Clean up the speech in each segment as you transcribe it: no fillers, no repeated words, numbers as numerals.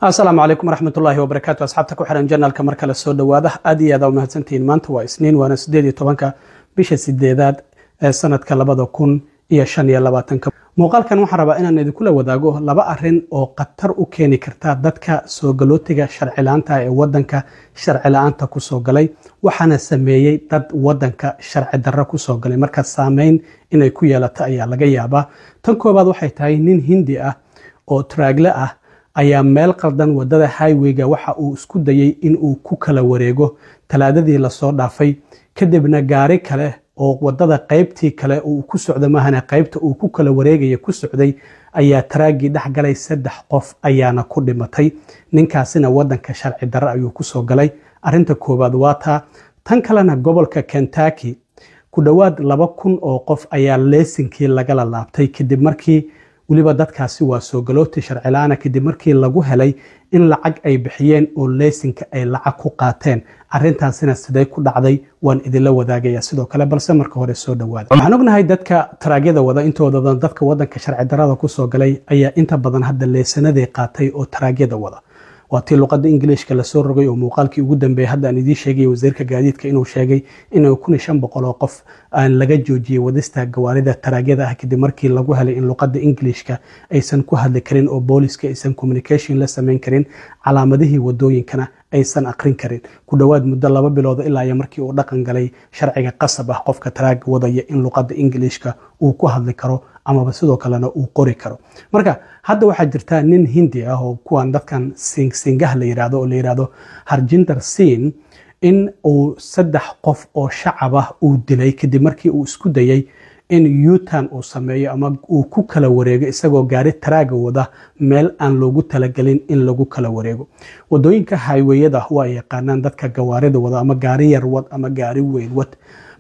Asalaamu calaykum waraxmatullaahi wabarakaatu. Asxaabta ku xiran channelka, mar kale soo dhowaada. Aad iyo aad aa umahadsantihiin. Maanta waa Isniin, waana 18-ka bisha sideedaad ee sanadka 2025-ka. Muuqaalkan waxaan rabaa inaan idinkula wadaago laba arin oo khatar u keeni karta dadka soo galootiga sharci la-aanta ee wadanka sharci la-aanta kusoo galay, waxaana sameeyey dad wadanka sharci darro kusoo galay. Marka saameyn inay ku yeelato ayaa laga yaabaa. Tan koobaad waxay tahay nin Hindi ah oo taraagle ah ayaa meel qaldan wadada highwayga waxa uu isku dayay in uu ku kala wareego Talaadadii lasoo dhaafay. Kadibna gaari kale oo wadada qaybtii kale uu ku socda maahane qaybta uu ku kala wareegaya ku socday ayaa taraagii dhex galay. Saddex qof ayaana ku dhimatay. Ninkaasina wadanka sharci darro ayuu kusoo galay. Arinta koowaad waa taa. Tan kalena, gobolka Kentucky ku dhowaad 2000 oo qof ayaa leesinkii lagala laabtay, kadib markii weliba dadkaasi waa soo galooti sharci la-aana, kadib markii lagu helay in lacag ay bixiyeen oo leesinka ay lacag ku qaateen. Arintaasina sidee ku dhacday waan idinla wadaagaya sidoo kale, balse marka hore soo dhawaada. Waxaan ognahay dadka taraagyada wada intooda badan dadka wadanka sharci darada kusoo galay ayaa inta badan hadda leesanadii qaatay oo taraagyada wada. Waa tii luqadda Ingiliishka lasoo rogay oo muuqaalkii ugu dambeeyay hadda aan idiin sheegay wasiirka gaadiidka inuu sheegay in 1500 oo qof aan laga joojiyey wadista gawaarida taraagyada ah, kadib markii lagu helay in luqadda Ingiliishka aysan ku hadli karin oo booliska aysan communication la samayn karin, calaamadihii wadooyinkana aysan aqrin karin. Ku dhowaad muddo 2 bilood ilaa iyo markii uu dhaqan galay sharciga qasab ah qofka taraaga wadaya in luqadda Ingiliishka uu ku hadli karo amaba sidoo kalena uu qori karo. Marka hadda waxaa jirta nin Hindi ah oo kuwan dadkan Singaha la yirahdo oo la yirahdo Harjinder Singh in uu saddex qof oo shacab ah uu dilay, kadib markii uu isku dayay in U-turn uu sameeyo ama uu ku kala wareego isagoo gaari taraaga wada meel aan loogu talagelin in lagu kala wareego. Wadooyinka highwayada waa ay yaqaanaan dadka gawaarida wada, ama gaari yar wad ama gaari weyn wad,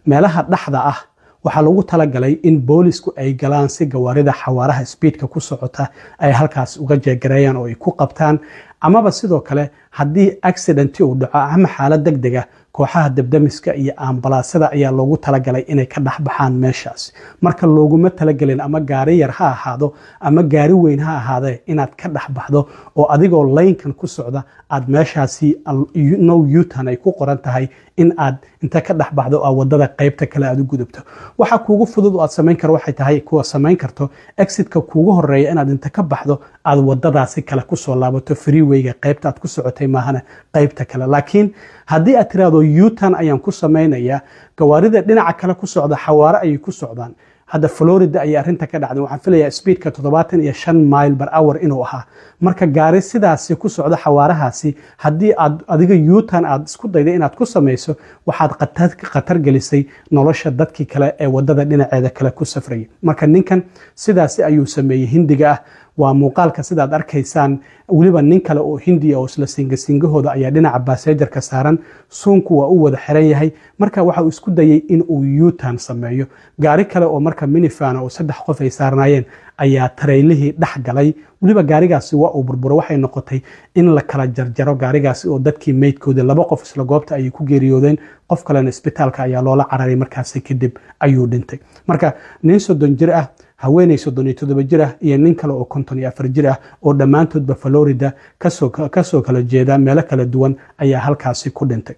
meelaha dhexda ah waxaa loogu talagalay in boolisku ay galaan si gawaarida xawaaraha speedka ku socota ay halkaas uga jeegareeyaan oo ay ku qabtaan, amaba sidoo kale haddii accident uu dhaco ama xaalad deg deg ah, kooxaha dabdamiska iyo ambalaasada ayaa loogu talagalay inay ka dhex baxaan meeshaas. Marka looguma talagelin, ama gaari yar ha ahaado ama gaari weyn ha ahaadee, inaad ka dhex baxdo oo adigoo lanekan ku socda aad meeshaasi no U-turn ay ku qoran tahay in aad inta ka dhex baxdo oo wadada qaybta kale aad u gudubto. Waxa kuugu fudud oo aad samayn karo waxay tahay kuwa samayn karto exitka kuugu horeeya inaad inta ka baxdo aad wadadaasi kale kusoo laabato, freewayga qaybta aad ku socotay maahana qaybta kale. Laakiin haddii aad tiraahdo U-turn ayaan ku samaynayaa, gawaarida dhinaca kale ku socda xawaare ayay ku socdaan. Hadda Florida ayay arrinta ka dhacday. Waxaan filayaa speedka 75 mile per hour inuu ahaa. Marka gaari sidaasi ku socda xawaarahaasi haddii aad adiga U-turn aad isku dayday inaad ku samayso, waxaad khatar gelisay nolosha dadkii kale ee wadada dhinaceeda kale ku safrayay. Marka ninkan sidaasi ayuu sameeyey Hindiga ah. Waa muuqaalka sidaad arkaysaan. Weliba nin kale oo Hindiya oo isla Singahooda ayaa dhinaca passengerka saaran. Suunku waa u wada xiran yahay. Marka waxa uu isku dayay in uu U-turn sameeyo. Gaari kale oo marka minivan oo saddex qof ay saarnaayeen ayaa tareylihii dhex galay. Weliba gaarigaasi waa uu burburo. Waxay noqotay in la kala jarjaro gaarigaasi oo dadkii meydkooda laba qof isla goobta ayay ku geeriyoodeen, qof kalena isbitaalka ayaa loola cararay, markaasi kadib ayuu dhintay. Marka nin 30 jir ah, haweeney 37 jir ah iyo nin kale oo 54 jir ah oo dhammaantoodba Florida kasoo kala jeeda meelo kala duwan ayaa halkaasi ku dhintay.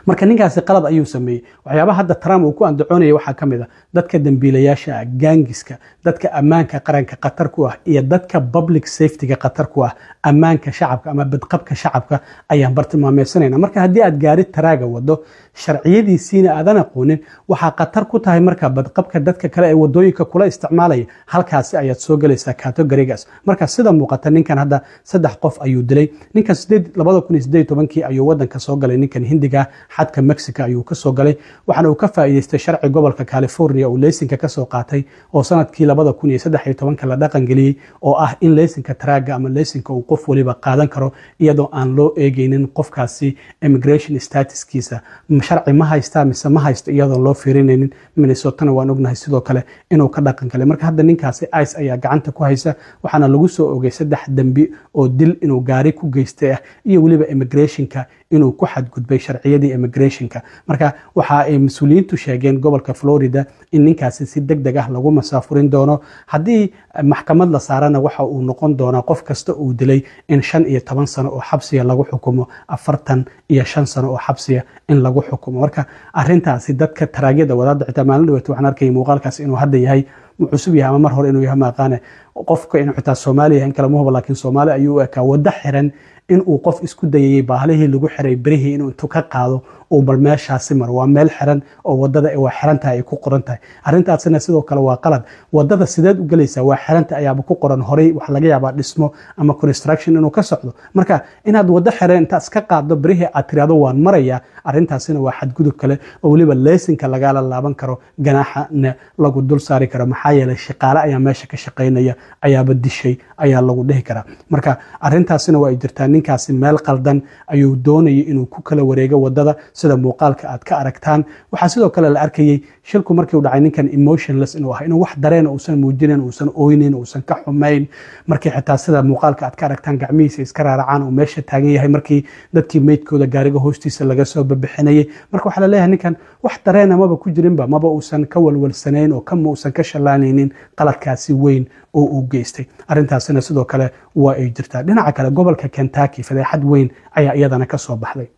Marka ninkaasi qalad ayuu sameeyey. Waxyaabaha hadda Trump uu ku andacoonaya waxaa ka mid a dadka dambiilayaasha ah, gangska, dadka ammaanka qaranka khatar ku ah iyo dadka public safetyga khatar ku ah, ammaanka shacabka ama badqabka shacabka ayaan bartilmaameysanayna. Marka haddii aad gaari taraaga wado, sharciyadiisiina aadan aqoonin, waxaa khatar ku tahay marka badqabka dadka kale ee wadooyinka kula isticmaalaya. Halkaasi ayaad soo gelaysaa categorygaas. Marka sida muuqata ninkan hadda saddex qof ayuu dilay. Ninkan 2018-kii ayuu wadanka soo galay. Ninkan Hindiga xadka Mexico ayuu ka soo galay, waxaana uu ka faa'iideystay sharci gobolka California uu leysinka kasoo qaatay oo sanadkii 2013-ka la dhaqan geliyey, oo ah in leysinka taraaga ama leysinka uu qof waliba qaadan karo iyadoo aan loo eegeynin qofkaasi immigration statuskiisa, sharci ma haystaa mise ma haysto, iyadoon loo fiirinaynin. Minnesotana waan ognahay sidoo kale inuu ka dhaqan galay. Marka hadda ninkaasi ICE ayaa gacanta ku haysa, waxaana lagu soo ogay saddex dembi oo dil inuu gaari ku geystay ah iyo weliba immigrationka inuu ku xadgudbay sharciyadiisa. Sharciyadii immigrationka. Marka waxa ay mas-uuliyiintu sheegeen gobolka Florida in ninkaasi si deg deg ah lagu masaafurin doono. Haddii maxkamad la saarana, waxa uu noqon doonaa qof kasta uu dilay in 15 sano oo xabsiga lagu xukumo, 45 sano oo xabsiga in lagu xukumo. Marka arintaasi dadka taraagyada wadaada, xitaa maalin dhaweeto waxaan arkayay muuqaalkaasi inuu hadda yahay, cusub yahay ama mar hore inuu yahay maaqaane, qofka inuu xitaa Soomaali yahay in kale ma hubo, laakiin Soomaali ayuu u ekaa. Waddo xiran inuu qof isku dayayay baahlihii lagu xiray berihii inuu intuu ka qaado uu bal meeshaasi maro. Waa meel xiran oo wadada waa xiran tahay ay ku qoran tahay. Arrintaasina sidoo kale waa qalad. Wadada sideed u gelaysaa? Waa xiranta ayaaba ku qoran. Horey waxaa laga yaabaa dhismo ama construction inuu ka socdo. Marka inaad waddo xiran intaad iska qaaddo berihii aad tiraahdo waan marayaa, arrintaasina waa xadgudub kale oo weliba leesinka lagala laaban karo, ganaaxana lagu dul saari karo, maxaa yeelay shaqaale ayaa meesha ka shaqaynaya ayaaba dishay ayaa lagu dhihi karaa. Marka arrintaasina waa ay jirtaa. Ninkaasi meel qaldan ayuu doonayay inuu ku kala wareego wadada, sida muuqaalka aad ka aragtaan. Waxaa sidoo kale la arkayay shilku markii uu dhacay ninkan emotionless inuu ahaa, inuu wax dareen uusan muujinayn, uusan oynin, uusan ka xumayn. Markii xitaa sida muuqaalka aad ka aragtaan gacmihiisa iska raaracaan uu meesha taagan yahay markii dadkii meydkooda gaariga hoostiisa laga soo babixinayay. Marka waxaa la leeyahay ninkan wax dareena maba ku jirinba, maba uusan ka walwalsanayn oo kama uusan ka shallaanaynin qaladkaasi weyn oo uu geystay. Arrintaasina sidoo kale waa ay jirtaa. Dhinaca kale, gobolka Kentucky fadeexad weyn ayaa iyadana ka soo baxday.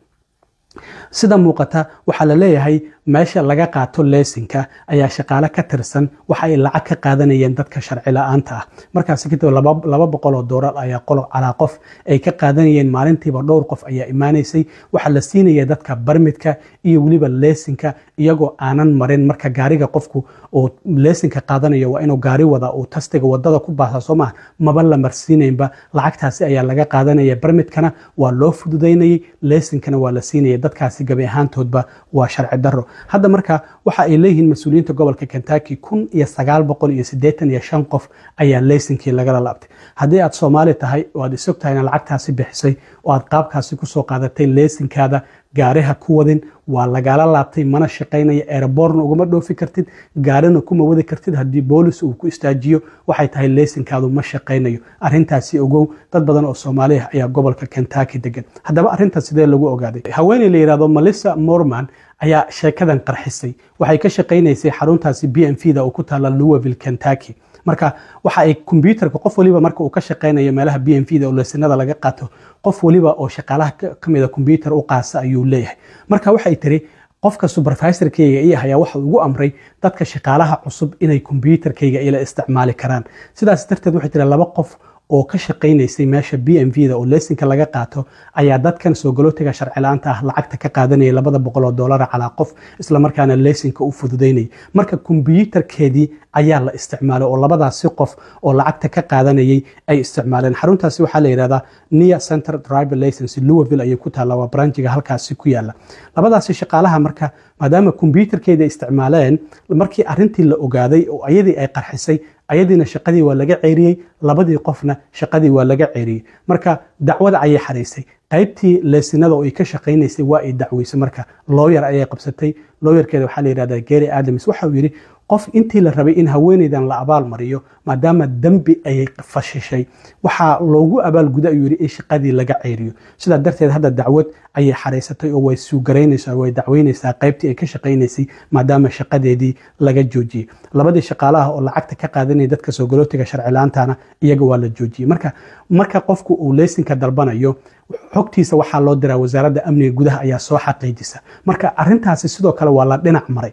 Sida muuqata, waxaa la leeyahay meesha laga qaato leesinka ayaa shaqaale ka tirsan waxa ay lacag ka qaadanayeen dadka sharci la-aanta ah. Markaasi kadib $200 ayaa qolo calaa qof ay ka qaadanayeen. Maalintiiba dhowr qof ayaa imaanaysay. Waxaa la siinaya dadka permitka iyo weliba leesinka iyagoo aanan marin. Marka gaariga qofku uu leesinka qaadanayo waa inuu gaari wada uu testiga wadada ku baasa, soo maaha? Maba la marsiinaynba. Lacagtaasi ayaa laga qaadanaya, permitkana waa loo fududaynayay, leesinkana waa la siinaya dadkaasi. Gabi ahaantoodba waa sharci darro. Hadda marka waxa ay leeyihiin mas-uuliyiinta gobolka Kentucky 1985 qof ayaa leysinkii lagala laabtay. Haddii aad Soomaali tahay oo aad isog tahay inaad lacagtaasi bixisay oo aad qaabkaasi kusoo qaadatay leysinkaada, gaariha ku wadin. Waa lagala laabtay, mana shaqaynaya, airportna ugama dhoofi kartid, gaarina kuma wadi kartid. Haddii boolis uu ku istaajiyo, waxay tahay leysinkaadu ma shaqaynayo. Arrintaasi ogow. Dad badan oo Soomaaliya ayaa gobolka Kentucky degan. Haddaba arrintan sidee lagu ogaaday? Haweeney la yidhahdo Melissa Morman ayaa sheekadan qarxisay. Waxay ka shaqaynaysay xaruntaasi BMV da oo ku taala Louisville, Kentucky. Marka waxa ay kombyuutarka qof waliba marka uu ka shaqaynayo meelaha BMV da oo leesinada laga qaato, qof waliba oo shaqaalaha ka mida kombyuutar u qaasa ayuu leeyahay. Marka waxay tiri, qofka supervisorkayga ii ayaa waxa ugu amray dadka shaqaalaha cusub inay kombyuutarkayga ila isticmaali karaan. Sidaas darteed waxay tiri laba qof oo ka shaqaynaysay meesha BMV da oo leesinka laga qaato ayaa dadkan soo galootiga sharci la-aanta ah lacagta ka qaadanaya, $200 calaa qof, islamarkaana leesinka u fududaynaya. Marka kombyuutarkeedii ayaa la isticmaalay oo labadaasi qof oo lacagta ka qaadanayay ay isticmaaleen. Xaruntaasi waxaa la yidhahdaa Nia Center Driver License, Louisville ayay ku taalla, waa branchiga halkaasi ku yaala. Labadaasi shaqaalaha marka maadaama kombyuutarkeeda isticmaaleen, markii arrintii la ogaaday oo ayadii ay qarxisay, ayadiina shaqadii waa laga ceeriyey, labadii qofna shaqadii waa laga ceeriyey. Marka dacwada ayay xariisay qaybtii leesinada oo ay ka shaqaynaysay, waa ay dacweysay. Marka lawyer ayay qabsatay. Lawyerkeeda waxaa la yidhahdaa Gary Adams. Waxa uu yidhi, qof intii la rabay in haweeneydan la abaal mariyo maadaama dembi ay fashishay, waxaa loogu abaalguda, ayuu yidhi, in shaqadii laga ceeriyo. Sidaa darteed hadda dacwad ayay xariisatay oo way sue garaynaysaa, way dacweynaysaa qaybtii ay ka shaqaynaysay maadaama shaqadeedii laga joojiyey. Labadii shaqaalaha oo lacagta ka qaadanaya dadka soo galootiga sharci la-aantana iyaga waa la joojiyey. Marka qofku uu leysinka dalbanayo, xogtiisa waxaa loo diraa Wasaaradda Amniga Gudaha ayaa soo xaqiijisa. Marka arrintaasi sidoo kale waa la dhinac maray.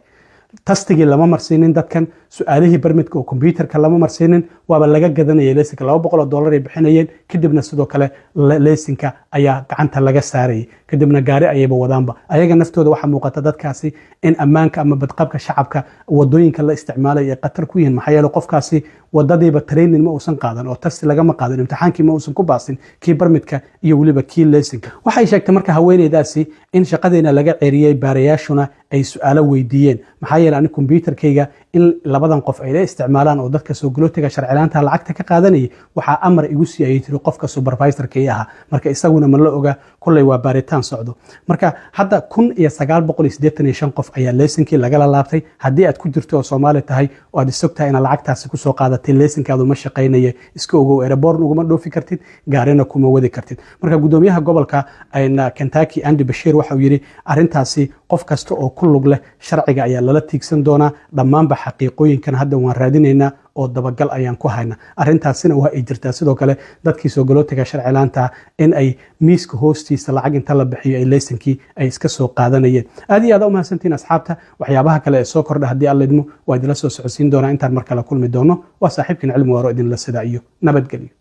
Testigii lama marsiinin dadkan, su-aalihii permitka oo kombyuutarka lama marsiinin, waaba laga gadanayay leysinka. $200 ay bixinayeen, kadibna sidoo kale leysinka ayaa gacanta laga saarayay, kadibna gaari ayayba wadaanba ayaga naftooda. Waxaa muuqata dadkaasi in ammaanka ama badqabka shacabka wadooyinka la isticmaalaya ay khatar ku yihiin, maxaa yeele qofkaasi wadadiiba training ma uusan qaadan oo test lagama qaadan, imtixaankii ma uusan ku baasin, kii permitka iyo weliba kii leysinka. Waxay sheegtay marka haweeneydaasi in shaqadeena laga ceeriyey, baarayaashuna ay su-aalo weydiiyeen, maxaa yeele ani kombyuutarkayga in labadan qof ay la isticmaalaan oo dadka soo galootiga sharcilaanta lacagta ka qaadanayay, waxaa amar igu sii, ayay tiri, qofka supervisorka ii ahaa. Marka isaguna ma la oga, kolley waa baaritaan socdo. Marka hadda 1985 qof ayaa leysankii lagala laabtay. Haddii aad ku jirto oo Soomaali tahay oo aad isog tahay inaad lacagtaasi kusoo qaadatay, leysankaadu ma shaqaynaya, iska ogow, airport uguma dhoofi kartid, gaarina kuma wadi kartid. Marka gudoomiyaha gobolka Kentucky, Andy Beshear, waxa uu yidhi arrintaasi qof kasta oo ku lug leh sharciga ayaa lala tiigsan doonaa. Dhammaanba xaqiiqooyinkan hadda waan raadinaynaa oo dabagal ayaan ku haynaa. Arrintaasina waa ay jirtaa. Sidoo kale dadkii soo galootiga sharcilaanta in ay miiska hoostiisa lacag inta la bixiyo ay leysankii ay iska soo qaadanayeen. Aad iyo aad u mahadsantiin, asxaabta. Waxyaabaha kale ee soo kordha, haddii Alla idmo, waa idinla soo socodsiin doonaa. Intaan mar kale kulmi doono, waa saaxiibkin Cilmi Waaro idinla sidaa iyo nabadgelyo.